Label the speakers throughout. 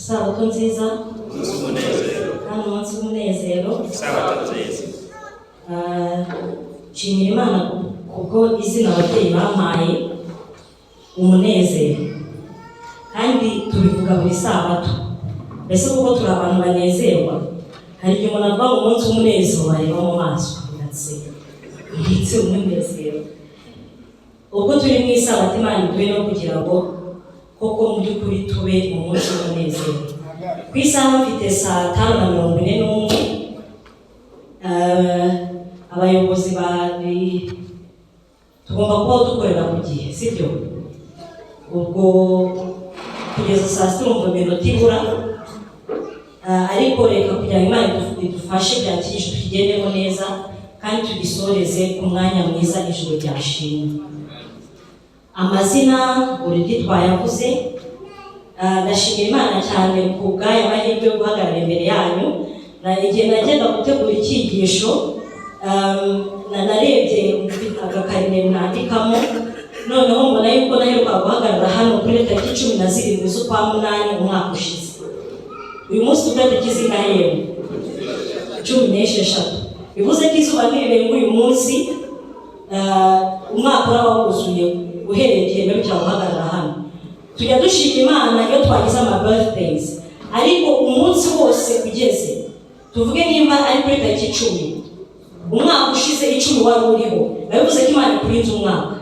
Speaker 1: Isabato nziza.
Speaker 2: Umunsi w'umunezero.
Speaker 1: Kandi umunsi w'umunezero.
Speaker 2: Isabato nziza.
Speaker 1: Ah, nshimira Imana kubwo izina ababyeyi bampaye, Umunezero, kandi tubivuga buri sabato. Mbese kuko turi abantu banezerwa, hari igihe umuntu avuga ngo umunsi w'umunezero, wareba mu maso ugaseka. Umunsi w'umunezero, ubwo turi mu isabato, Imana iduhe no kugira ngo koko mu by'ukuri tube mu munsi w'umunezero. Ku isaha mfite 5:41. Abayobozi bari tugomba kuba dukorera ku gihe, sibyo? Ubwo kugeza saa 6 urumva iminota ibura. Ariko reka kugira ngo Imana idufashe byakije, tukigendemo neza kandi tugisoreze ku mwanya mwiza ijuru ryashimwe. Amazina buri twayavuze. Ndashimira Imana cyane ku bw'aya mahirwe yo guhagarara imbere yanyu. Na igihe najyaga gutegura icyigisho, narebye agakarine nandikamo, noneho mbona yuko naheruka guhagarara hano kuri tariki 17 z'ukwa munani umwaka ushize. Uyu munsi tubwo tariki zingahe yewe? 16. Bivuze ko izuba nirirenga uyu munsi, umwaka uraba wuzuye uhereye igihe mperukira guhagarara hano. Tujya dushima Imana iyo twagize ama birthdays, ariko umunsi wose ugeze, tuvuge nimba ari kuri tariki 10, umwaka ushize 10 wari uriho, biba bivuze ko Imana ikurinze umwaka.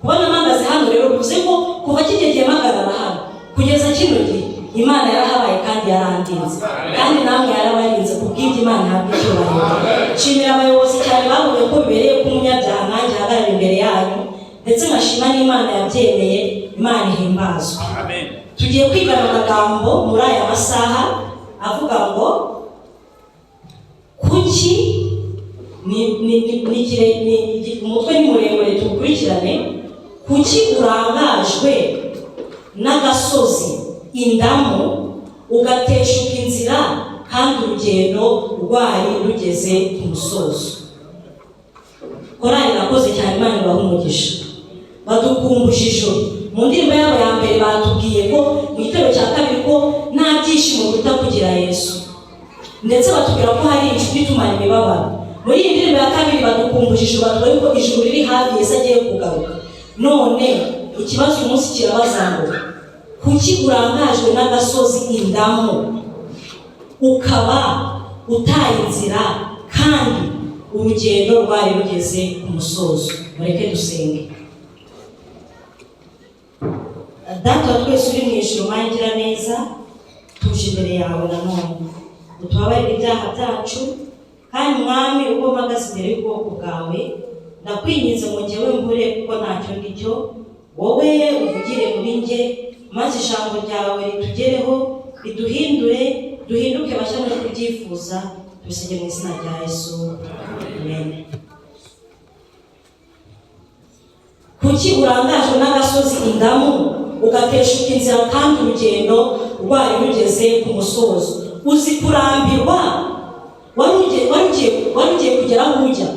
Speaker 1: Kubona mpagaze hano rero bivuze ko kuva kijya gihe mpagarara hano kugeza kino gihe, Imana yarahabaye kandi yarandinze, kandi namwe yarabarinze. Ku bw'ibyo Imana ihabwa icyubahiro. Nshimira abayobozi cyane babonye ko bibereye ko umunyabyaha nkanjye ahagarara imbere yanyu, ndetse nkashima n'Imana yabyemeye. Imana ihimbazwe.
Speaker 2: Amen.
Speaker 1: Tugiye kwigana amagambo muri aya masaha avuga ngo kuki ni umutwe ni muremure, tuwukurikirane. Kuki urangajwe n'agasozi indamu, ugateshuka inzira kandi urugendo rwari rugeze ku musozo? Korali irakoze cyane, Imana ibaha umugisha. Badukumbuje ijuru. Mu ndirimbo yabo ya mbere batubwiye ko mu gitero cya kabiri ko nta byishimo biruta kugira Yesu, ndetse batubwira ko hari inshuti itumara imibabaro. Muri iyi ndirimbo ya kabiri badukumbuje ijuru, batubwira ko ijuru riri hafi, Yesu agiye kugaruka. None ikibazo uyu munsi kirabaza ngo: kuki urangajwe n'agasozi indamu, ukaba utaye inzira kandi urugendo rwari rugeze ku musozo? Mureke dusenge. Data wa twese uri mu ijuru, mangira neza, tuje imbere yawe nanone, utubabarire ibyaha byacu. Kandi Mwami, ubwo mpagaze imbere y'ubwoko bwawe, ndakwinginze ngo njyewe mbure, kuko ntacyo ndi cyo. Wowe uvugire muri njye, maze ijambo ryawe ritugereho, riduhindure, duhinduke bashya nk'uko ubyifuza. Tubisabye mu izina rya Yesu, amen. Kuki urangajwe n'agasozi indamu, ugateshuka inzira kandi urugendo rwari rugeze ku musozo? Uzi kurambirwa wari ugiye kugera aho ujya,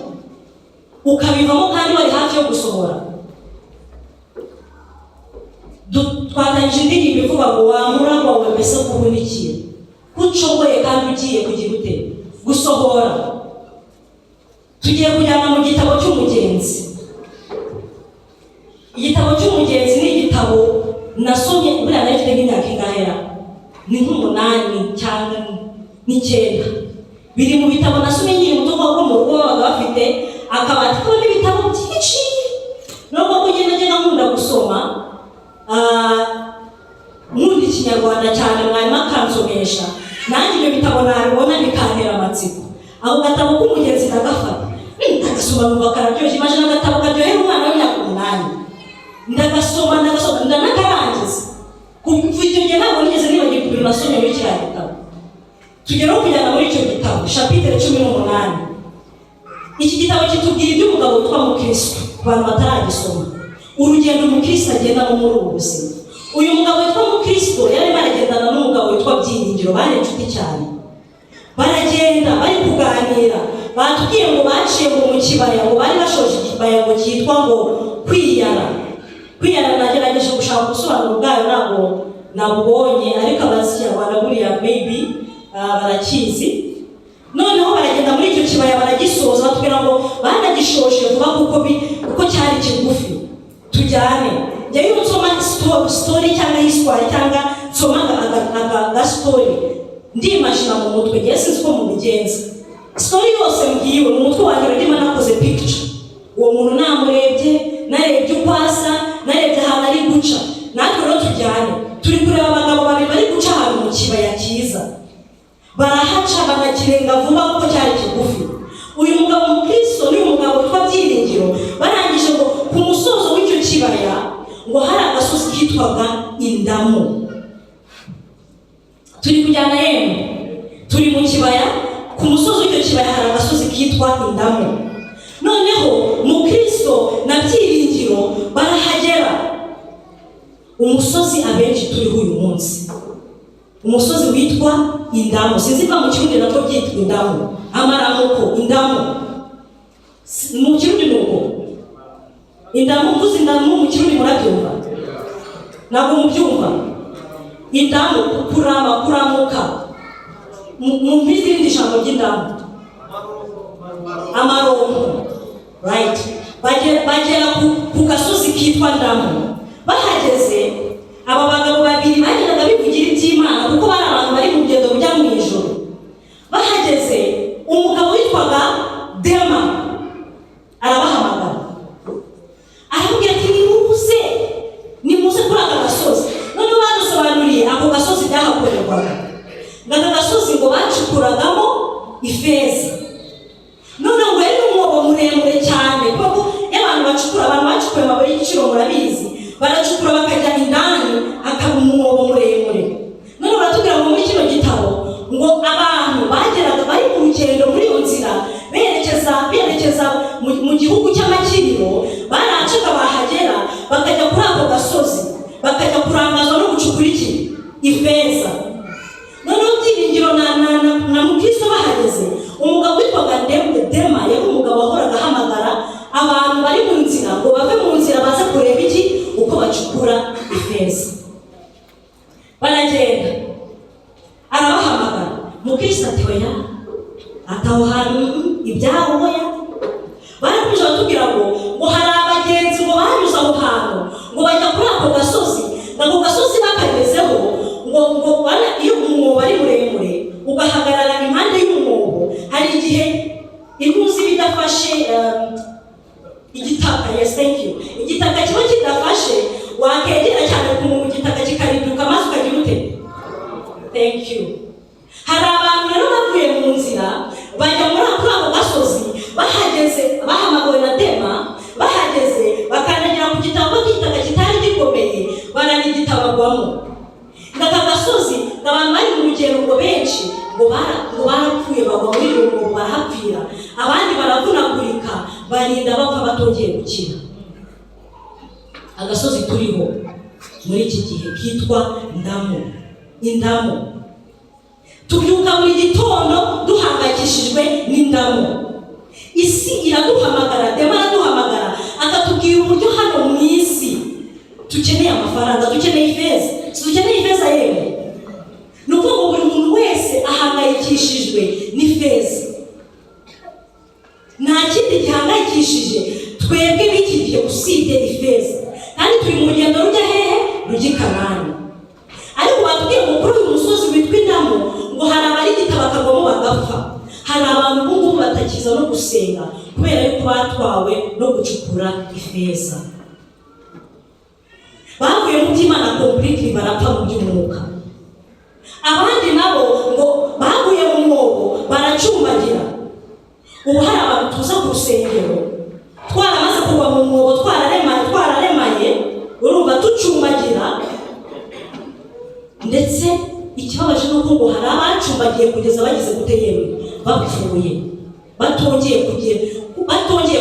Speaker 1: ukabivamo kandi wari hafi yo gusohora? Twatangije indirimbo ivuga ngo: "Wamuragwa we, mbese kuhunikiye ko ucogoye kandi ugiye kugira ute? Gusohora." Tugiye kujyana mu gitabo cy'Umugenzi. Igitabo cy'Umugenzi ni igitabo nasomye buriya nari mfite nk'imyaka ingahera, ni nk'umunani cyangwa n'icyenda. Biri mu bitabo nasomye nkiri muto, kuko mu rugo babaga bafite akabati kabamo ibitabo byinshi. Nubwo ko ngenda ngenda nkunda gusoma, nkunda Ikinyarwanda cyane, mwarimu akansomesha, nanjye ibyo bitabo nabibona bikantera amatsiko. Ako gatabo k'Umugenzi ndagafata, ndagasoma, numva kararyoshye. Imagine agatabo karyohera umwana w'imyaka 8. Ndagasoma, ndagasoma, ndanakarangiza. Kuva icyo gihe ntabwo nigeze nibagirwa ibintu nasomye muri kiriya gitabo. Tugeraho kujyana muri icyo gitabo, chapitre 18. Iki gitabo kitubwira iby'umugabo witwa Mukristo. Ku bantu bataragisoma, urugendo umukristo agendamo muri ubu buzima. Uyu mugabo witwa Mukristo yarimo aragendana n'umugabo witwa Byiringiro, bari inshuti cyane. Baragenda bari kuganira, batubwiye ngo baciye ngo mu kibaya, ngo bari bashoje ikibaya ngo cyitwa ngo Kwiyara. Kwiyara, nagerageje gushaka ubusobanuro bwayo, ntabwo Nabubonye, ariko abazi Ikinyarwanda buriya maybe barakizi. Noneho baragenda muri icyo kibaya, baragisoza, batubwira ngo banagishoje vuba kuko cyari kigufi. Tujyane. Njyewe iyo nsoma story cyangwa histoire cyangwa nsoma aga story, ndimagina mu mutwe. Njyewe sinzi uko mubigenza. Story yose mbwiwe, mu mutwe wanjye ndimo nakoze picture. Uwo muntu namurebye, narebye uko asa, narebye ahantu ari guca. Natwe rero tujyane. Turi kureba abagabo babiri bari guca ahantu mu kibaya cyiza, barahaca, banakirenga vuba kuko cyari kigufi. Uyu mugabo Mukristo n'uyu mugabo witwa Byiringiro barangije ngo ku musozo w'icyo kibaya ngo hari agasozi kitwaga Indamu. Turi kujyana yemwe? Turi mu kibaya, ku musozi w'icyo kibaya hari agasozi kitwa Indamu. Noneho Mukristo na Byiringiro barahagera. Umusozi abenshi turiho uyu munsi, umusozi witwa Indamu. Sinzi niba mu Kirundi nabwo byitwa Indamu, amaramuko, indamu. Mu Kirundi ni uko indamu. Mvuze indamu mu Kirundi murabyumva? Ntabwo mubyumva. Indamu, kurama, kuramuka. Mumpize irindi jambo ry'indamu. Amaronko, right. Bagera ku gasozi kitwa Ndamu. Bahageze, aba bagabo babiri bagendaga bivugira iby'Imana, kuko bari abantu bari mu rugendo rujya mu ijoro. Bahageze, umugabo witwaga Dema arabahamagara, aramubwira ati: "Nimuze, nimuze kuri aka gasozi." Noneho badusobanuriye ako gasozi byahakorerwaga, ngo aka gasozi ngo bacukuragamo ifeza. Noneho ngo yari umwobo muremure cyane, kuko iyo abantu bacukura, abantu bacukuye amabuye y'igiciro murabizi, baracukura bakajya indani, hakaba umwobo muremure. None baratubwira ngo muri kino gitabo ngo abantu bageraga bari mu rugendo muri iyo nzira berekeza mu gihugu cy'amakiriro, baracaga, bahagera bakajya kuri ako gasozi, bakajya kurangazwa no gucukura iki? Ifeza. Noneho Byiringiro na Mukristo bahageze, umugabo witwaga Dema yari umugabo wahoraga ahamagara abantu bari mu nzira ngo bave mu nzira baze kureba iki? Uko bacukura ifeza. Baragenda, arabahamagara. Mukristo ati: "Oya," ati, "aho hantu ibyabo oya." Barakomeje batubwira ngo hari abagenzi ngo banyuze aho hantu, ngo bajya kuri ako gasozi, ngo ako gasozi bakagezeho, ngo iyo umwobo ari muremure ugahagarara impande y'umwobo, hari igihe intuzi iba idafashe, igitaka. Yes, thank you. Igitaka kiba kidafashe, wakegera cyane ku muntu igitaka kikariduka maze ukagira ute? Thank you. Hari abantu rero bavuye mu nzira bajya kuri ako gasozi. Bahageze, bahamagawe na Dema, bahageze bakandagira ku gitaka, kuko igitaka kitari gikomeye, bararigita bagwamo. Ngo aka gasozi, ngo abantu bari mu rugendo ngo benshi ngo barapfuye, bagwa muri iyo mwobo barahapfira, abandi baravunagurika, barinda bapfa batongeye gukira. Agasozi turiho muri iki gihe kitwa Ndamu, indamu. Tubyuka buri gitondo duhangayikishijwe n'indamu. Isi iraduhamagara, Dema araduhamagara, akatubwira uburyo hano mu isi dukeneye amafaranga, dukeneye ifeza. Si dukeneye ifeza yewe? Ni ukuvuga ngo buri muntu wese ahangayikishijwe n'ifeza. Nta kindi gihangayikishije twebwe b'iki gihe usibye ifeza. Kandi turi mu rugendo rujya hehe? Rujya i Kanani. Ariko batubwiye ngo kuri uyu musozi witwa Indamu ngo hari abarigita bakagwamo bagapfa. Hari abantu ubu ngubu batakiza no gusenga kubera yuko batwawe no gucukura ifeza, bavuye mu by'Imana completely, barapfa mu by'umwuka. Abandi nabo ngo baguye mu mwobo baracumbagira. Ubu hari abantu tuza ku rusengero twaramaze kugwa mu mwobo, twararemaye, twararemaye, urumva tucumbagira. Ndetse ikibabaje ni uko ngo hari abacumbagiye kugeza bagize gute yewe? Bapfuye, batongeye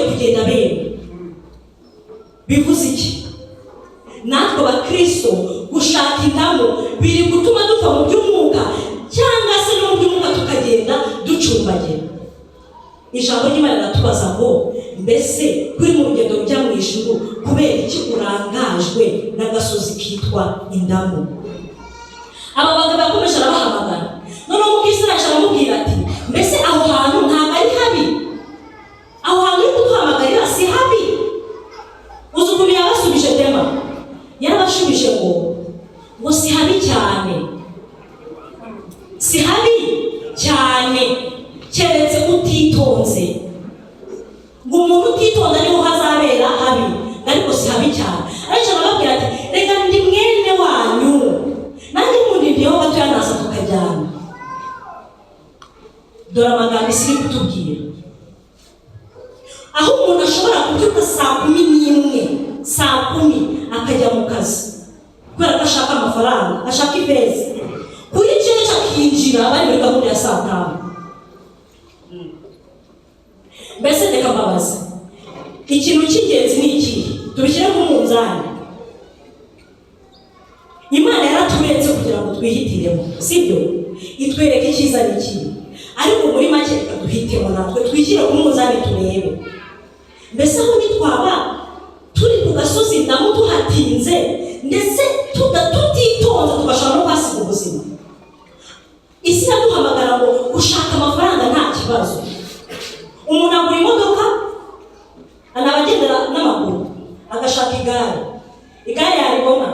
Speaker 1: kugenda bene. Bivuze iki? Natwe abakristo gushaka indamu biri gutuma dupfa mu by'umwuka, cyangwa se no mu by'umwuka tukagenda ducumbagira. Ijambo ry'Imana riratubaza ngo: "Mbese kuri mu rugendo rujya mu ijuru, kubera iki urangajwe n'agasozi kitwa Indamu?" Aba bagabo yakomeje arabahamagara. Noneho umukristo araje aramubwira ati: "Mbese aho hantu ntabwo ari habi? Aho hantu uri kuduhamagarira si habi?" Uzi ukuntu yabasubije? Dema yarabashubije ngo si habi cyane, si habi cyane, keretse utitonze. Ngo umuntu utitonda niho hazabera habi, ariko si habi cyane. Ariko arababwira ati: "Reka, ndi mwene wanyu, nanjye nkundindiyeho gatoya, naza tukajyana." Dore amagambo isi iri kutubwira, aho umuntu ashobora kubyuka saa 11, saa 10 akajya mu kazi kubera ko ashaka amafaranga, ashaka ifeza. Kuri church akinjira bari muri gahunda ya saa 5. Mbese reka mbabaze, ikintu cy'ingenzi ni ikihe? Tubishyire ku munzani. Imana yaraturetse kugira ngo twihitiremo, sibyo? Itwereke icyiza n'ikibi, ariko muri make reka duhitemo natwe, twishyire ku munzani turebe. Mbese aho ntitwaba turi ku gasozi ndamu, tuhatinze, ndetse tutitonze tugashobora no kuhasiga ubuzima? Isi iraduhamagara ngo gushaka amafaranga nta kibazo. Umuntu agura imodoka, anabagendera n'amaguru, agashaka igare, igare yaribona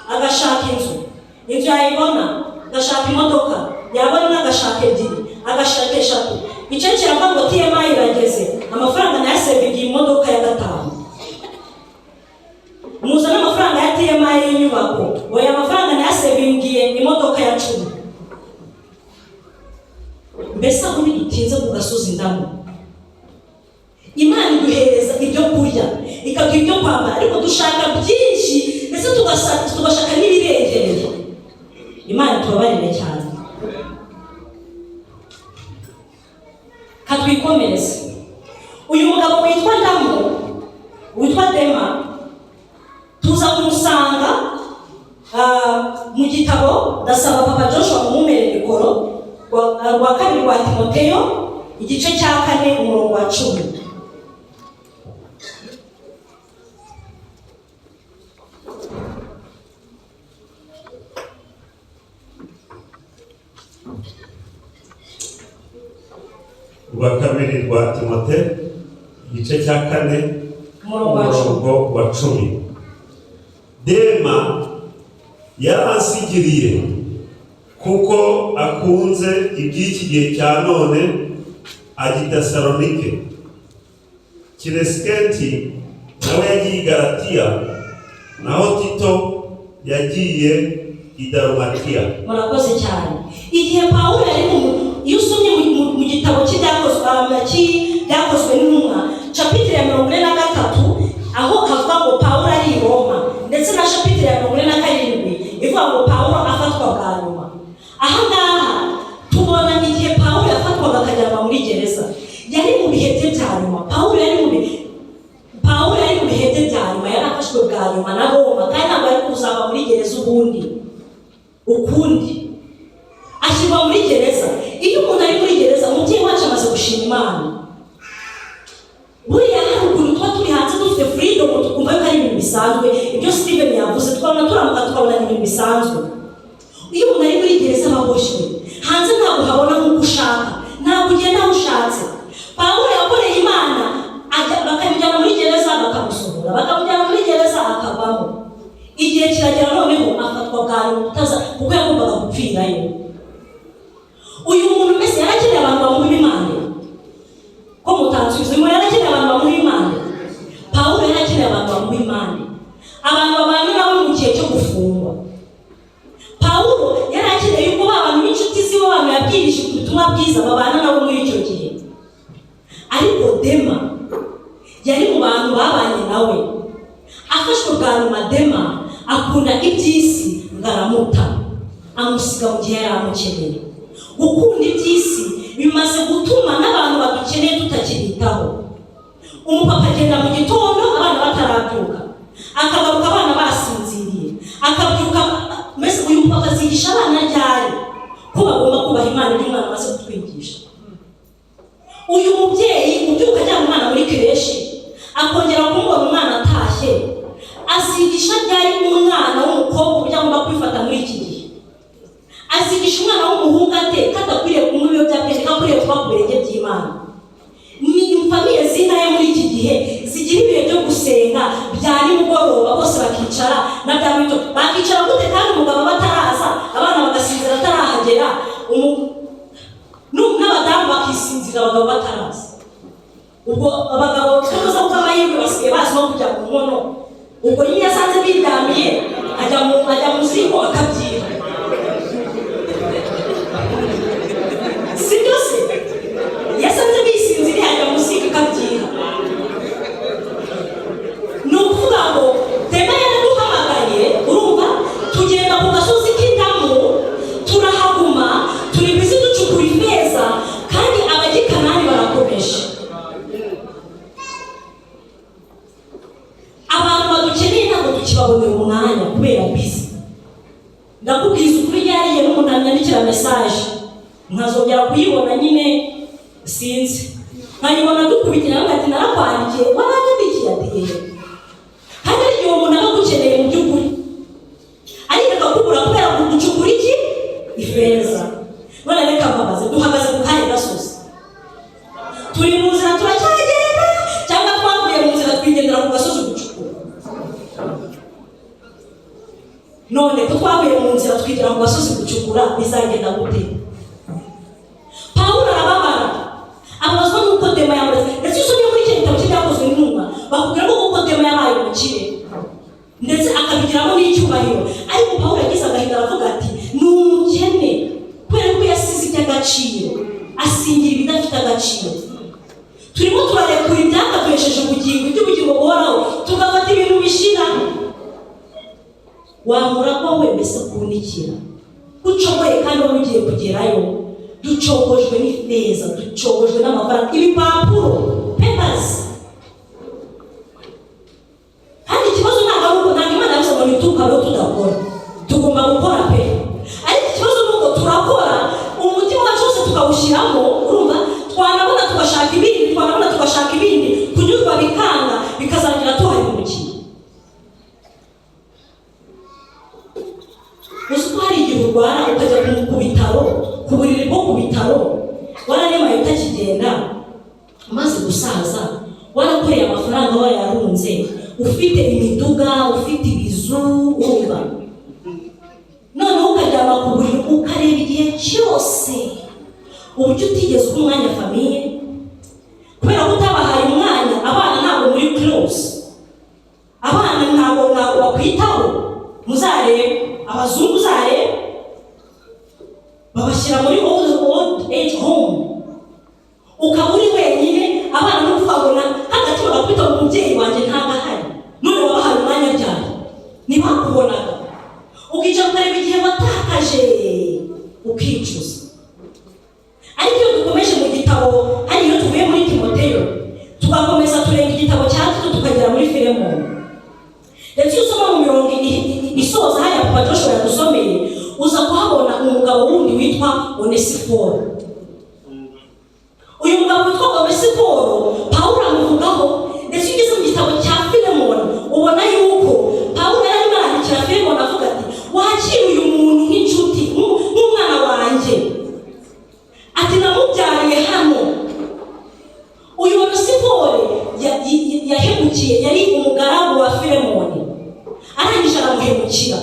Speaker 1: agashaka inzu, inzu yayibona agashaka imodoka, yabona imwe agashaka ebyiri, agashaka eshatu. Icyo kiravuga ngo TMI irageze, amafaranga nayasevingiye imodoka ya gatanu. Muzane amafaranga ya TMI y'inyubako. Oya, amafaranga nayasevingiye imodoka ya 10. Mbese aho ntidutinze ku gasozi ndamu? Imana iduhereza ibyo kurya, ikaduha ibyo kwambara, ariko dushaka byinshi, ndetse tugashaka n'ibirengereye. Imana tubabarire cyane. Katwikomereze. Uyu mugabo witwa Ndamu, witwa Dema, tuza kumusanga mu gitabo. Ndasaba Papa Joshua kumumere mikoro. Rwa kabiri rwa Timoteyo, igice cya 4, umurongo wa 10.
Speaker 3: Rwa kabiri rwa Timote, igice cya 4,
Speaker 1: umurongo wa 10.
Speaker 3: Umurongo wa 10: Dema yaransigiriye kuko akunze iby'iki gihe cya none, ajya i Tesalonike. Kiresikenti nawe yagiye i Galatiya, naho Tito yagiye i Dalumatiya.
Speaker 1: Murakoze cyane. Igihe Pawulo yari mu, iyo usomye mu gitabo cy'Ibyakozwe n'Intumwa, chapitre ya 43, aho havuga ngo Pawulo ari i Roma, ndetse na chapitre ya 47 ivuga ngo Pawulo afatwa bwa nyuma. Aha ngaha tubona igihe Pawulo yafatwaga akajyanwa muri gereza, yari mu bihe bye bya nyuma. Pawulo yari mu bihe bye bya nyuma, yari afashwe bwa nyuma na Roma, kandi ntabwo yari kuzava muri gereza ubundi ukundi, ashyirwa muri gereza. Iyo umuntu ari muri gereza, umubyeyi wacu amaze gushima Imana. Buriya hari ukuntu tuba turi hanze dufite freedom, tukumva yuko ari ibintu bisanzwe. Ibyo Steven yavuze, tukabona turamuka, tukabona ni ibintu bisanzwe. Iyo umuntu ari muri gereza aba aboshywe. Hanze ntabwo habona nk'uko ushaka, ntabwo ugenda aho ushatse. Pawulo yakoreye Imana, bakamujyana muri gereza, bakamusohora, bakamujyana muri gereza, akavamo. Igihe kiragera noneho afatwa bwa nyuma utaza, kuko yagombaga gupfirayo. Uyu muntu mbese yarakeneye abantu bamuha imana? Ko mutansubiza? Uyu muntu yarakeneye abantu bamuha imana? Pawulo yarakeneye abantu bamuha imana, abantu babana nawe mu gihe cyo gufungwa. Pawulo yari akeneye yuko ba bantu b'inshuti ziwe, abantu yabwirije ubutumwa bwiza, babana nabo muri icyo gihe. Ariko Dema yari mu bantu babanye nawe. Afashwe bwa nyuma, Dema akunda iby'isi ngo aramuta, amusiga mu gihe yari amukeneye. Gukunda iby'isi bimaze gutuma n'abantu badukeneye tutakibitaho. Umupapa agenda mu gitondo abana batarabyuka, akagaruka abana basinziriye, akabyuka. Mbese uyu mupapa azigisha abana ryari ko bagomba kubaha Imana, ibyo umwana amaze kutwigisha? Uyu mubyeyi ubyuka ajyana umwana muri crèche, akongera kumubona umwana atashye, azigisha ryari umwana w'umukobwa uburyo agomba kwifata muri iki gihe? Azigisha umwana w'umuhungu ate ko adakwiriye kunywa ibiyobyabwenge, ko akwiriye kuba ku birenge by'Imana? Ni famille zingahe muri iki gihe zigira ibihe byo gusenga bya nimugoroba, bose bakicara na bya mito? Bakicara gute kandi umugabo aba ataraza, abana bagasinzira atarahagera, n'abadamu bakisinzira abagabo bataraza? Ubwo abagabo tuza bw'amahirwe basigaye bazi no kujya mu nkono. Ubwo nyine asanze biryamiye, ajya mu ziko akabyiha, sibyo se? Yasanze bisinziriye, ajya mu ziko akabyiha. Ni ukuvuga ngo Dema yaraduhamagaye, urumva, tugenda ku gasozi k'indamu, turahaguma, turi busy ducukura ifeza, kandi Abanyakanani barakomeje. Abantu badukeneye ntabwo tukibabonera umwanya kubera busy. Ndakubwiza ukuri, yariye n'umuntu anyandikira message nkazongera kuyibona nyine, sinzi, nkayibona dukubitira, ati: "Narakwandikiye, waranyandikiye?" Ati: "Yego." Kandi hari igihe umuntu aba agukeneye mu by'ukuri, ariko akakubura kubera gucukura iki? Ifeza. None reka mbabaze: duhagaze ku kahe gasozi? Turi mu nzira turacyagenda, cyangwa twavuye mu nzira twigendera ku gasozi gucukura? None ko twavuye mu nzira twigira ku gasozi gucukura, bizagenda gute? Pawulo arababara, ababazwa n'uko Dema yamuretse. Ndetse iyo usomye muri icyo gitabo cy'Ibyakozwe n'Intumwa, bakubwira ko kuko Dema yabaye umukire ndetse akabigiramo n'icyubahiro, ariko Pawulo yagize agahinda, aravuga ati: "Ni umukene kubera ko yasize iby'agaciro, asingira ibidafite agaciro." Turimo turarekura ibyakaduhesheje ubugingo, iby'ubugingo buhoraho, tugafata ibintu bishira. Wamuragwa we, mbese kunikira ucogoye kandi wari ugiye kugerayo. Ducogojwe n'ifeza, ducogojwe n'amafaranga, ibipapuro, papers. Kandi ikibazo ntabwo ari uko, ntabwo Imana yavuze ngo ntitukabeho tudakora. Tugomba gukora pe, ariko ikibazo ni uko turakora, umutima wacu wose tukawushyiramo, urumva, twanabona tugashaka ibindi, twanabona tugashaka ibindi, kunyurwa bikanga, bikazarangira tuhahemukiye. Uzi ko hari igihe urwara ukajya ku bitaro, ku buriri bwo ku bitaro, wararemaye utakigenda, umaze gusaza, warakoreye amafaranga, wayarunze, ufite imiduga, ufite ibizu, urumva, noneho ukaryama ku buriri ukareba igihe cyose uburyo utigeze uha umwanya famille, kubera ko utabahaye umwanya. Abana ntabwo muri close, abana ntabwo bakwitaho. Muzarebe abazungu, uzarebe babashyira muri old age home, ukaba uri wenyine. Abana no kuvuga ngo hagati bagakubita ngo umubyeyi wanjye ntabwo ahari. None wabahaye umwanya ryari? Ntibakubonaga. Ukicara ukareba igihe watakaje, ukicuza. Ariko iyo dukomeje mu gitabo hari, iyo tuvuye muri Timoteyo tugakomeza, turenga igitabo cya Tito tukagera muri Filemoni. Ndetse iyo usoma mu mirongo isoza hariya Papa Joshua yadusomeye, uza kuhabona umugabo wundi witwa Onesiforo. Uyu mugabo witwa Onesiforo, Pawulo amuvugaho. Ndetse iyo ugeze mu gitabo cya Filemoni, ubona yuko Pawulo yari arimo arandikira Filemoni avuga ati: "Wakira uyu muntu nk'inshuti, nk'umwana wanjye." Ati: "Namubyariye hano." Uyu Onesiforo yahemukiye, yari umugaragu wa Filemoni, arangije aramuhemukira,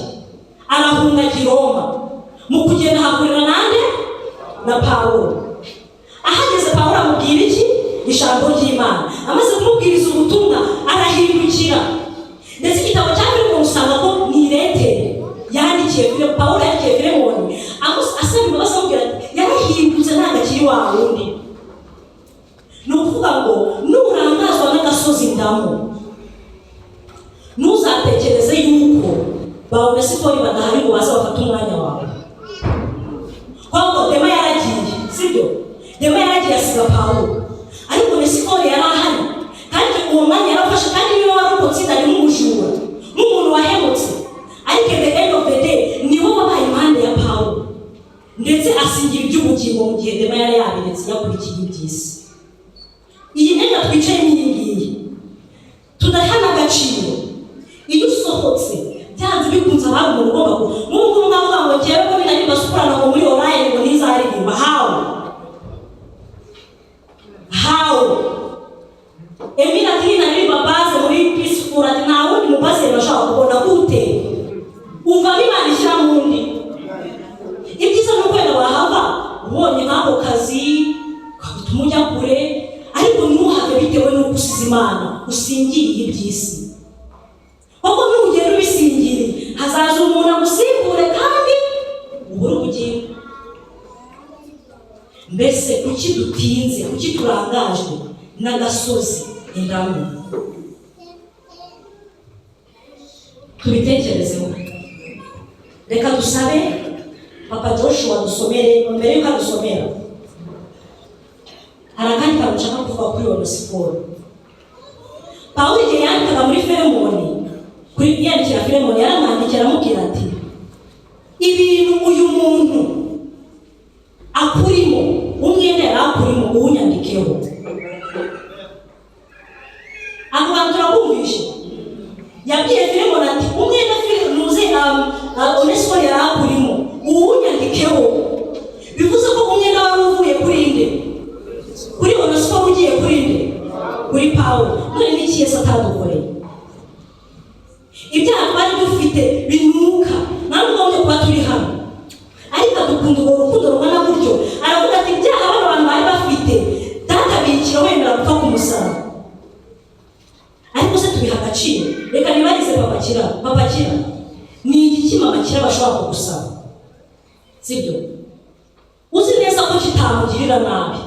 Speaker 1: arahunga ajya i Roma. Mu kugenda ahahurira nande? Na Pawulo. Ahageze, Pawulo amubwira iki? Ijambo ry'Imana. Amaze kumubwiriza ubutumwa, arahindukira. Ndetse igitabo cya Filemoni usanga ko ni iletter yandikiye Pawulo yandikiye Filemoni asaba imbabazi, amubwira ati yarahindutse, ntabwo akiri wa wundi. Ni ukuvuga ngo nurangazwa n'agasozi ndamu, ntuzatekereze yuko ba Onesifori badahari ngo baze bafate umwanya wawe. Kuko Dema yaragiye, sibyo? Dema yaragiye asiga Pawulo, ariko Onesifori yari ahari, kandi uwo mwanya yarafashe. Kandi niba wari uko ari nk'umujura, nk'umuntu wahemutse, ariko at the end of the day niwe wabaye impande ya Pawulo, ndetse asingira iby'ubugingo mu gihe Dema yari yabiretse, yakurikiye iby'isi. Iyi myanya twicayemo, iyi ngiyi tudaha n'agaciro, iyo usohotse byanze bikunze haba umuntu ugomba ku nk'ubu ngubu nkavuga ngo njyewe ko binari basukurana. Hazaza umuntu agusimbure kandi ubure ubugingo. Mbese kuki dutinze? Kuki turangajwe n'agasozi indamu? Tubitekerezeho. Reka dusabe Papa Joshua dusomere. Mbere yuko adusomera, hari akandi kantu nshaka kuvuga kuri Onesiforo. Pawulo igihe yandikaga muri Filemoni, kuri yandikira Filemoni, yaramwandikira aramubwira ati: "Ibintu uyu muntu akurimo, umwenda yari akurimo, uwunyandikeho." Ako kantu turakumvishe. Yabwiye Filemoni ati: "Umwenda nuze Onesiforo yari akurimo, uwunyandikeho." Bivuze ko umwenda wari uvuye kuri nde? Kuri Onesiforo, ugiye kuri nde? Kuri Pawulo. None n'iki Yesu atadukoreye? Ibyaha twari dufite binuka, nta nubwo kuba turi hano, ariko adukunda urwo rukundo rungana gutyo. Aravuga ati: "Ibyaha bano bantu bari bafite, databikira wemera gupfa ku musaraba." Ariko se tubiha agaciro? Reka nibarize Papa Kira. Papa Kira, ni igiki Mama Kira bashobora kugusaba, sibyo, uzi neza ko kitamugirira nabi,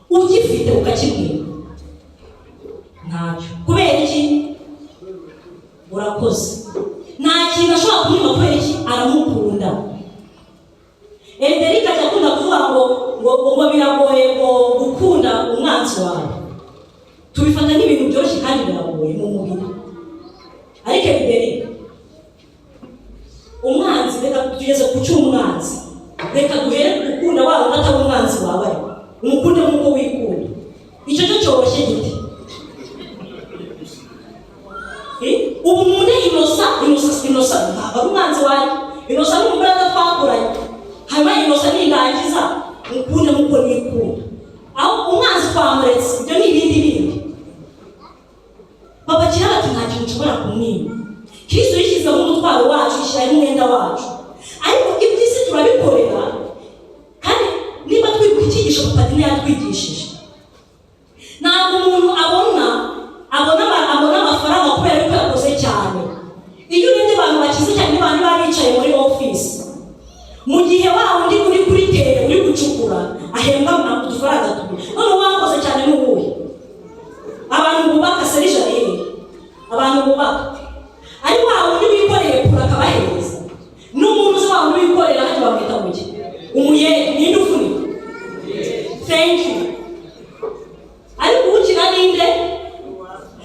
Speaker 1: ugifite ukakibwira? Ntacyo. Kubera iki? Urakoze. Nta kintu ashobora kumwima. Kubera iki? Aramukunda. Ederike ajya akunda kuvuga ngo biragoye ngo gukunda umwanzi wawe. Tubifata nk'ibintu byoroshye kandi biragoye mu mubiri. Ariko Ederike, umwanzi, reka tugeze ku cy'umwanzi. Reka duhere ku gukunda wa wundi atari umwanzi wawe, ariko umukunde nk'uko wikunda. Icyo cyo cyoroshye gite? Ubu umuntu Inosa, Inosa, Inosa ntabwo ari umwanzi wanjye. Inosa ni umugore twakuranye. Hanyuma Inosa nindangiza mukunde nk'uko nikunda. Aho umwanzi twamuretse, ibyo ni ibindi bindi. Papa Kira ati: "Nta kintu nshobora kumwima." Kristo yishyizeho umutwaro wacu, yishyiraho umwenda wacu, ariko iby'isi turabikorera. Kandi niba twibuka icyigisho Papa Dina yatwigishije, ntabwo umuntu abona amafaranga kubera yuko yakoze cyane. Iyo urebye abantu bakize cyane ni abantu baba bicaye muri ofisi, mu gihe wa wundi uri kuri terrain, uri gucukura, ahembwa udufaranga tubiri. None uwakoze cyane ni uwuhe? Abantu bubaka serijarine, abantu bubaka, ari wa wundi wikoreye kure akabahereza, n'umuntu uzi wa wundi wikorera hajya bamwita mu gihe umuyede, ninde ufunika? Thank you. Ariko ukira ninde?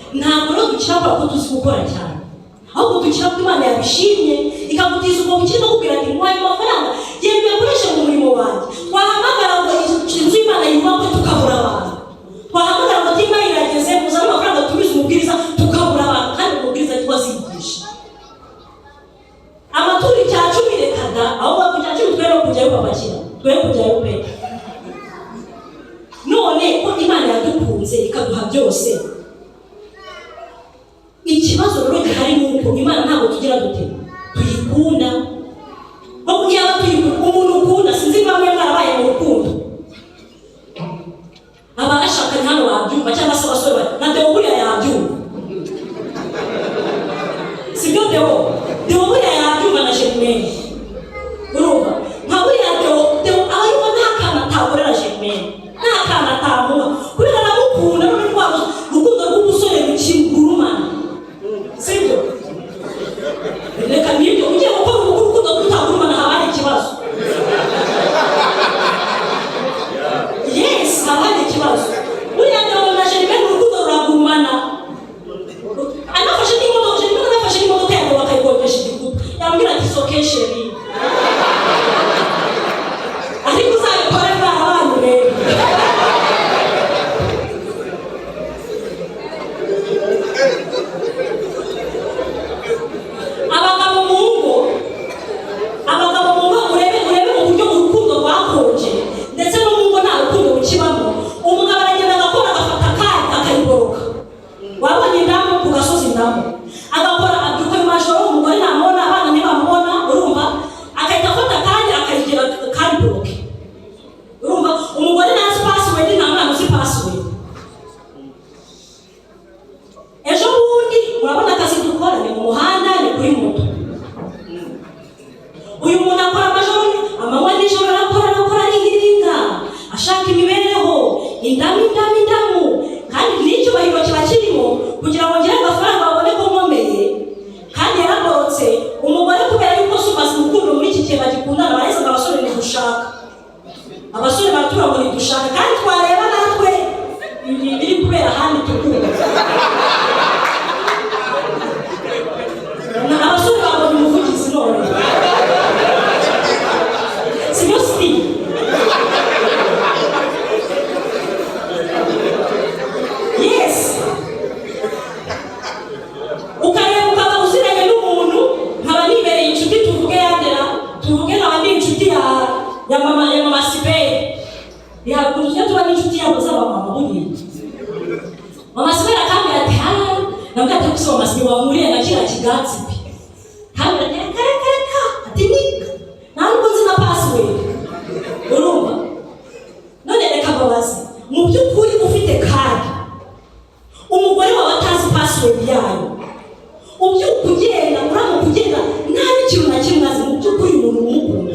Speaker 1: Ntabwo rero dukira kubera ko tuzi gukora cyane, ahubwo dukira ko Imana yabishimye, ikagutiza ubwo bukire, ikakubwira ati: "Nguhaye amafaranga, genda uyakoreshe mu murimo wanjye." Twahamagara ngo inzu y'Imana yubakwe, tukabura abantu. Twahamagara ngo Imana irageze, muzane amafaranga tubize umubwiriza, tukabura abantu, kandi umubwiriza azigisha amaturo 10%. Reka da, ahubwo ku 10% twe no kujyayo. Babakira twe kujyayo pe. None ko Imana yadukunze ikaduha byose, ikibazo rero gihari ni uko Imana ntabwo tugira dute? Tuyikunda. Kuko yaba tuyikunda, umuntu ukunda, sinzi niba mwe mwarabaye mu rukundo, abashakanye hano babyumva, cyangwa se abasore bari na Deo, buriya yabyumva, sibyo Deo? Deo buriya yabyumva na Germaine. Urumva nka buriya Deo aba yumva nta kantu atakorera Germaine, nta kantu atamuha, kubera aramukunda. None rwa rukundo rw'umusore rukigurumana, sibyo? Reka nibyo, ugiye gukora ubukwe urukundo rutagurumana, haba hari ikibazo. Yes, haba hari ikibazo. Buriya Deo na Germaine urukundo ruragurumana. Anafashe n'imodoka, Germaine anafashe n'imodoka yawe bakayikodesha igikuta, yambwira ati: "Soke chérie." Ariko uzabikore mwarabantu rero. Abagabo mu ngo, abagabo mu ngo, urebe uburyo urukundo rwakonje, ndetse no mu ngo nta rukundo rukibamo. Umugabo aragenda agakora, agafata akanya akayiboroka. Wabonye indamu ku gasozi, indamu agakora, abyuka mu majoro, umugore ntamubona, abana ntibamubona. Urumva, agahita afata akanya akayigira kari bloqué. Urumva, umugore ntazi password, nta mwana uzi password. Ejo bundi, urabona akazi dukora ni mu muhanda, ni kuri moto. mpuriye na kiriya kigatsibi kandi reka reka reka, ati nika nta nubwo nzi na password. Urumva none reka mbabaze, mu by'ukuri ufite card, umugore wawe atazi password yayo, ubyuka ugenda, uramuka ugenda nta n'ikintu na kimwe azi, mu by'ukuri umuntu umukunda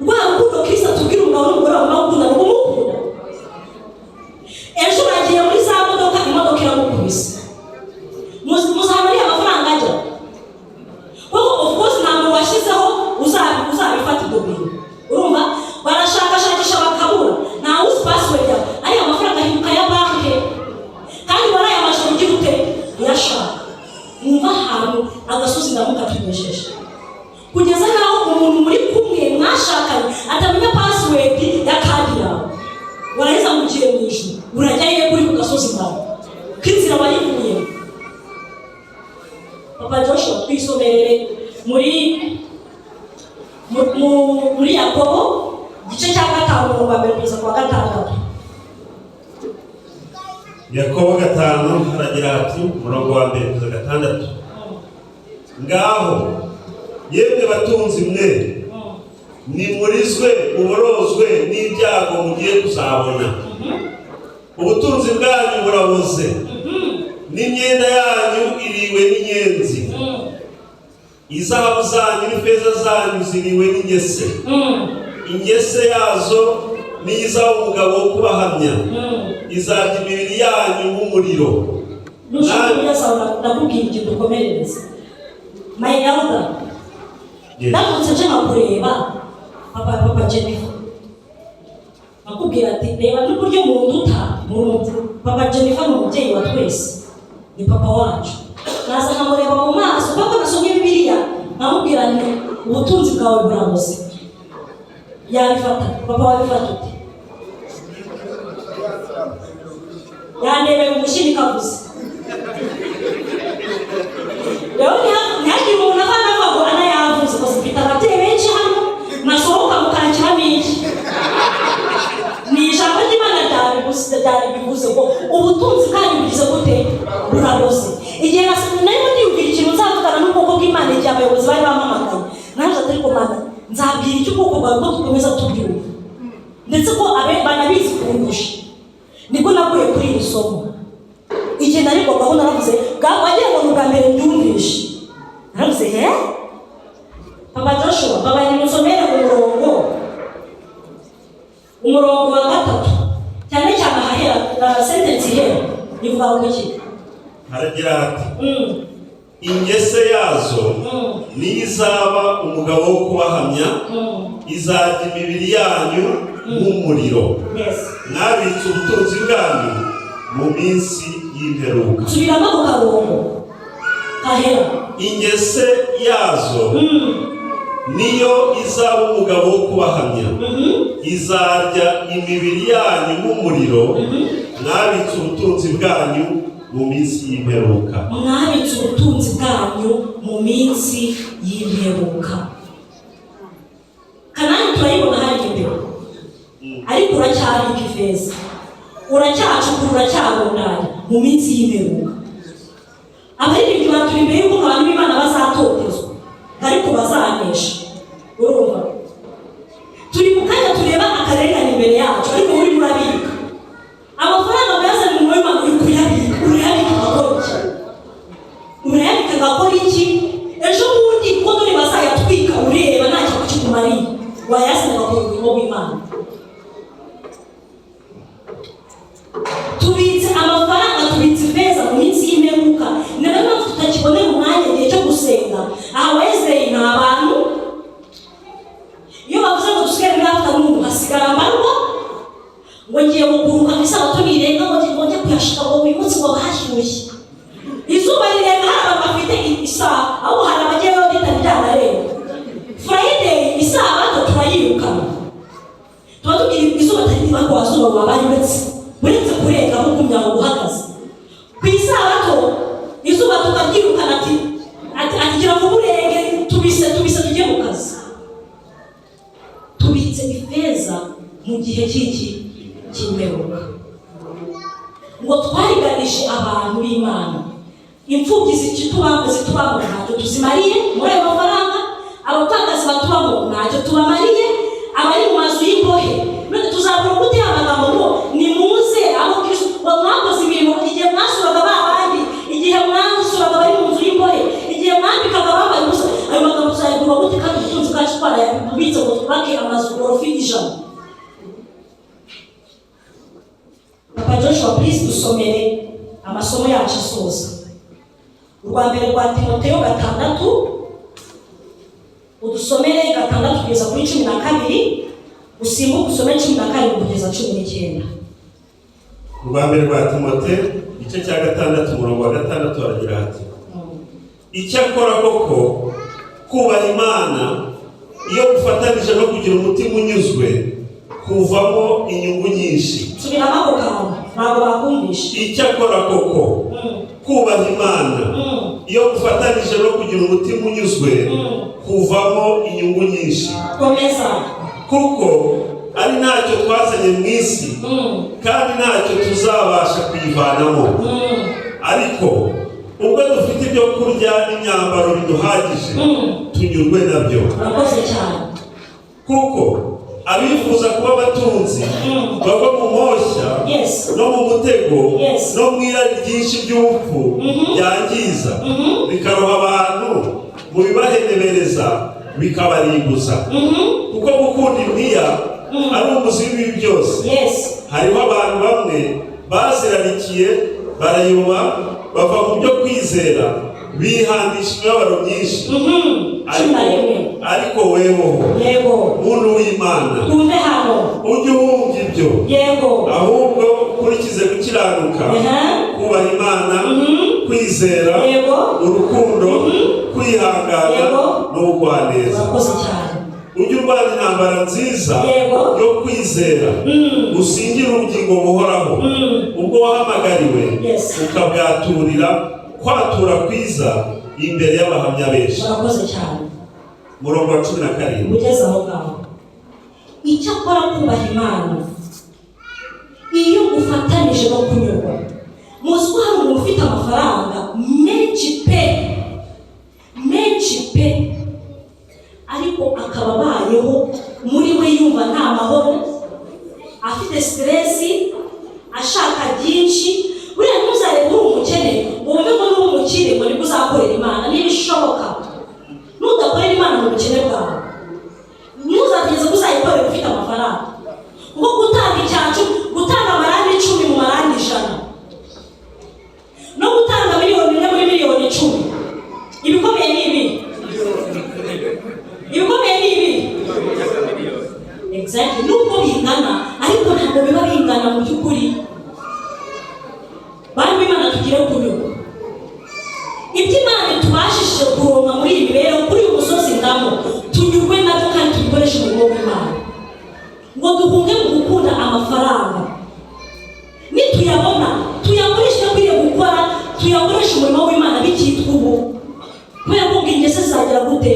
Speaker 1: rwa rukundo Kristo atubwira umugabo n'umugore bagomba gukundana, umukunda? Ejo uragiye muri za modoka, imodoka iramukubise. Muzaba ariya mafaranga ajya, kuko of course nta muntu washyizeho uzabifata ibyo bintu. Urumva barashakashakisha bakabura, ntawe uzi password yawe. Ariya mafaranga ahinduka ya banki, kandi waraye amajoro ugira ute uyashaka. Mwumva ahantu agasozi ndamukatugejeje, kugeza n'aho umuntu muri kumwe mwashakanye atamenya password ya card yawe. Warangiza ngo ugiye mu ijuru, urajya hehe kuri ku gasozi kawe k'inzira wayivuyemo? Papa Joshua, twisomerere muri Yakobo igice cya 5, umurongo wa 1 kugeza ku wa 6.
Speaker 3: Yakobo 5, haragira hati, umurongo wa 1 kugeza 6: "Ngaho yemwe batunzi mwe, nimurizwe muborozwe n'ibyago mugiye kuzabona. Ubutunzi bwanyu buraboze, n'imyenda yanyu iriwe n'inyenzi. Izahabu zanyu n'ifeza zanyu ziriwe n'ingese. Ingese yazo niyo izaba umugabo wo kubahamya, izarya imibiri yanyu nk'umuriro."
Speaker 1: Nushaka kuyasaba, ndakubwira ikintu dukomerereza, my elder. Ndamutse nje nkakureba, papa Jennifer, akubwira ati reba n'uburyo munduta. Papa Jennifer ni umubyeyi wa twese, ni papa wacu. Naza nkamureba mu maso kuko nasomye Bibiliya, nkamubwira nti ubutunzi bwawe buraboze, yabifata? Papa, wabifata ute? Yandebeye umushini kavuze. Rero ntihagire umuntu avana avuga ngo ana yavuze, gusa mfite ababyeyi benshi hano, nasohoka mukankiramo iki? Ni ijambo ry'Imana ryabivuze, ryaribivuze ngo ubutunzi bwanyu bugize gute? Buraboze. Igihe narimo ndiyumvira ikintu nzavugana n'ubwoko bw'Imana, igihe abayobozi bari bampamagaye, naje ati ariko Mana, nzabwira icyo ubwoko bwawe ko dukomeza tubyumva, ndetse ko abe banabizi kundusha? Nibwo naguye kuri iri somo. Igihe narigwagaho naravuze, wagira ngo ni ubwa mbere mbyumvishe. Naravuze he, Papa Joshua, papa, nimusomere umurongo wa 3, cyane cyane ahahera sentence ihera ivuga ngo iki?
Speaker 3: Haragira hati: "Ingese yazo niyo izaba umugabo wo kubahamya, izarya imibiri yanyu nk'umuriro. Mwabitse ubutunzi bwanyu mu minsi y'imperuka."
Speaker 1: Subiramo ako karongo kahera.
Speaker 3: "Ingese yazo niyo izaba umugabo wo kubahamya, izarya imibiri yanyu nk'umuriro. Mwabitse ubutunzi bwanyu mu minsi y'imperuka."
Speaker 1: Mwabitse ubutunzi bwanyu mu minsi y'imperuka. Kanani turayibona hariya imbere, ariko uracyabika ifeza, uracyacukura, uracyarundanya mu minsi y'imperuka. Abaririmbyi baturi imbere y'uko abantu b'Imana bazatotezwa ariko bazanesha. Urumva turi mu kanya tureba akarengane imbere yacu, ariko urimo urabika amafaranga muyazana mu w'Imana, uri kuyabika. Urayabika agakora iki? Urayabika agakora iki? Ejo bundi ko dore bazayatwika ureba nta kintu kikumariye, wayazana agakora umurimo w'Imana. Tubitse amafaranga, tubitse ifeza mu minsi y'imperuka. Ni nayo mpamvu tutakibonera umwanya igihe cyo gusenga. Aha wezeye ni abantu, iyo bavuze ngo dusigare muri afternoon, hasigara mbarwa ngo ngiye kuguruka mu isabato nirenga, ngo njye kuyashaka, ngo uyu munsi ngo hashyushye, izuba rirenga. Hari abantu bafite isaha, ahubwo hari abagiyeyo ritari ryanarenga. Friday, isabato turayirukana, tuba tubwira izuba atari niba ko wazuba wabaye uretse kurenga mugumya aho uhagaze. Ku isabato izuba tukaryirukana, ati gira vuba urenge, tubise tubise tujye mu kazi. Tubitse ifeza mu gihe cy'iki cy'imperuka. Ngo twariganishe abantu b'Imana. Imfubyi zitubamo zitubamo ntacyo tuzimariye muri ayo mafaranga. Abapfakazi batubamo ntacyo tubamariye. Abari mu mazu y'imbohe, none tuzabura gute amagambo ngo nimuze abo Kristo, ngo mwakoze imirimo igihe mwasuraga ba bandi, igihe mwasuraga abari mu nzu y'imbohe, igihe mwambikaga abambaye ubusa? Ayo magambo tuzayagura gute kandi ubutunzi bwacu twarayabubitse ngo twubake amazu gorofa 100? Papa Joshua, please dusomere amasomo yacu asoza. Urwa mbere rwa Timoteyo 6, udusomere 6 kugeza kuri 12, usimbuke usome 17 kugeza 19.
Speaker 3: Urwa mbere rwa Timote, igice cya 6, umurongo wa 6, haragira hati: "Icyakora koko kubaha Imana iyo gufatanije no kugira umutima unyuzwe kuvamo inyungu nyinshi."
Speaker 1: Subiramo ako kantu, ntabwo bakumvishe.
Speaker 3: Icyakora koko kubaha Imana iyo gufatanije no kugira umutima unyuzwe kuvamo inyungu nyinshi.
Speaker 1: Komeza.
Speaker 3: Kuko ari ntacyo twazanye mu isi kandi ntacyo tuzabasha kuyivanamo. Ariko ubwo dufite ibyo kurya n'imyambaro biduhagije, tunyurwe nabyo."
Speaker 1: Urakoze cyane.
Speaker 3: "Kuko abifuza kuba abatunzi bagwa mu moshya no mu mutego no mu irari ryinshi ry'ubupfu byangiza, bikaroha abantu mu bibahenebereza, bikabarimbuza. Kuko gukunda impiya ari umuzi w'ibibi byose. Hariho abantu bamwe bazirarikiye, barayoba, bava mu byo kwizera, bihandisha imibabaro myinshi."
Speaker 1: 11.
Speaker 3: Ariko wehoho, muntu w'Imana,
Speaker 1: Twumve hano.
Speaker 3: ujye uhunga ibyo, ahubwo ukurikize gukiranuka, kubaha Imana, kwizera, urukundo, kwihangana n'ubugwaneza.
Speaker 1: Urakoze cyane.
Speaker 3: Ujye urwana intambara nziza yo kwizera, usingire ubugingo buhoraho, ubwo wahamagariwe ukabwaturira kwatura kwiza imbere y'abahamya benshi."
Speaker 1: Urakoze cyane.
Speaker 3: Murongo wa 17.
Speaker 1: Ugeze aho ngaho, icyakora kubaha Imana iyo ufatanije no kunyurwa. Muzi ko hari umuntu ufite amafaranga menshi pe, menshi pe, ariko akaba abayeho muri we yumva nta mahoro, afite stress, ashaka byinshi. Buriya ntuzarebe uri umukene ngo wumve ngo nuba umukire ngo nibwo uzakorera Imana. Ntibishoboka. Nudakorera Imana mu bukene bwawe, ntuzategereze ko uzayikorera ufite amafaranga. Kuko gutanga icyacu, gutanga amarandi 10 mu marandi 100, no gutanga miliyoni 1 muri miliyoni 10, ibikomeye ni ibi, ibikomeye ni ibi. Exactly. Nubwo bingana, ariko ntabwo biba bingana mu by'ukuri. Bantu b'Imana, tugire kunyurwa. Ibyo Imana itubashishije kuronka muri iyi mibereho kuri uyu musozi ndamo, tunyurwe nabyo kandi tubikoreshe umurimo w'Imana, ngo duhunge mu gukunda amafaranga. Nituyabona, tuyakoreshe icyo akwiriye gukora, tuyakoreshe umurimo w'Imana bikitwa ubu, kubera ko ngo ingese zizagera gute?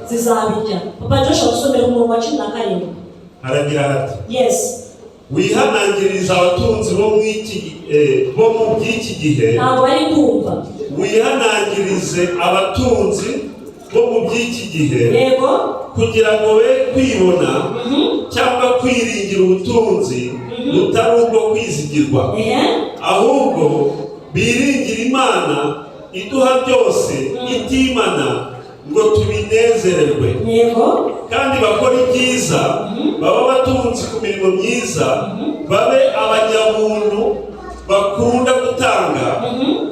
Speaker 1: Zizabirya. Papa Joshua, dusomera umurongo wa 17.
Speaker 3: Haragira hati: "Wihanangiriza abatunzi bo mu iki bo mu by'iki gihe."
Speaker 1: Ntabwo bari kumva.
Speaker 3: Wihanangirize abatunzi bo mu by'iki gihe, kugira ngo be kwibona cyangwa kwiringira ubutunzi butari ubwo kwizigirwa, ahubwo biringire Imana iduha byose itimana ngo tubinezererwe. Kandi bakora ibyiza, baba abatunzi ku mirimo myiza, babe abanyabuntu bakunda gutanga,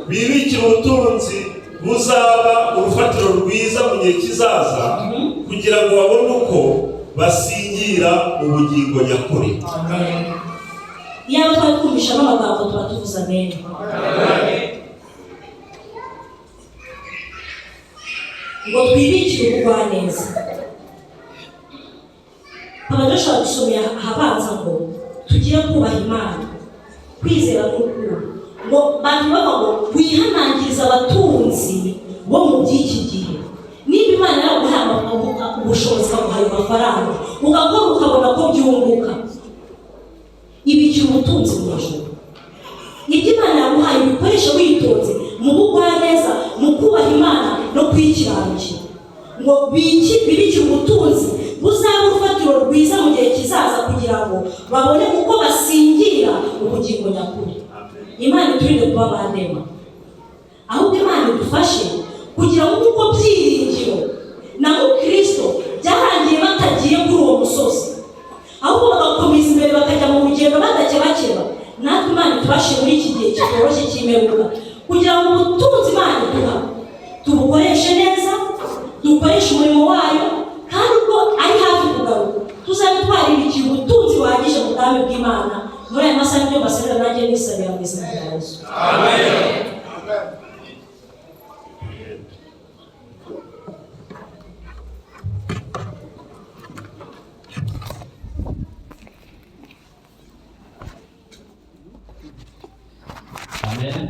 Speaker 3: bibikire ubutunzi buzaba urufatiro rwiza mu gihe kizaza, kugira ngo babone uko basingira ubugingo nyakuri."
Speaker 1: Iyaba twari twumvisha n'amagambo, tuba tuvuze amen. Ngo twibikire ubugwaneza. Papa Joshua dusomeye ahabanza ngo tugire kubaha Imana, kwizera n'urukundo. Ngo bantu bava ngo wihanangiriza abatunzi bo mu by'iki gihe. Niba Imana yaraguhaye ubushobozi, ikaguha ayo mafaranga, ugakora ukabona ko byunguka, ibikira ubutunzi mu ijuru. Ibyo Imana yaguhaye ubikoreshe witonze. Mu bugwaneza, mu kubaha Imana no kuyikiranukira, ngo bibikire ubutunzi buzaba urufatiro rwiza mu gihe kizaza, kugira ngo babone uko basingira ubugingo nyakuri. Imana iturinde kuba bandema, ahubwo Imana idufashe kugira ngo nk'uko Byiringiro na Mukristo byarangiye batagiye kuri uwo musozi, ahubwo bagakomeza imbere, bakajya mu rugendo badakebakeba, natwe Imana itubashe muri iki gihe kitoroshye cy'imperuka kugira ngo ubutunzi Imana iduha tubukoreshe neza, dukoreshe umurimo wayo, kandi ubwo ari hafi kugaruka tuzabe twaribikiye ubutunzi buhagije mu bwami bw'Imana. Muri aya masaha nibyo mbasabira, nanjye nisabira mu izina rya Yesu.
Speaker 2: Amen.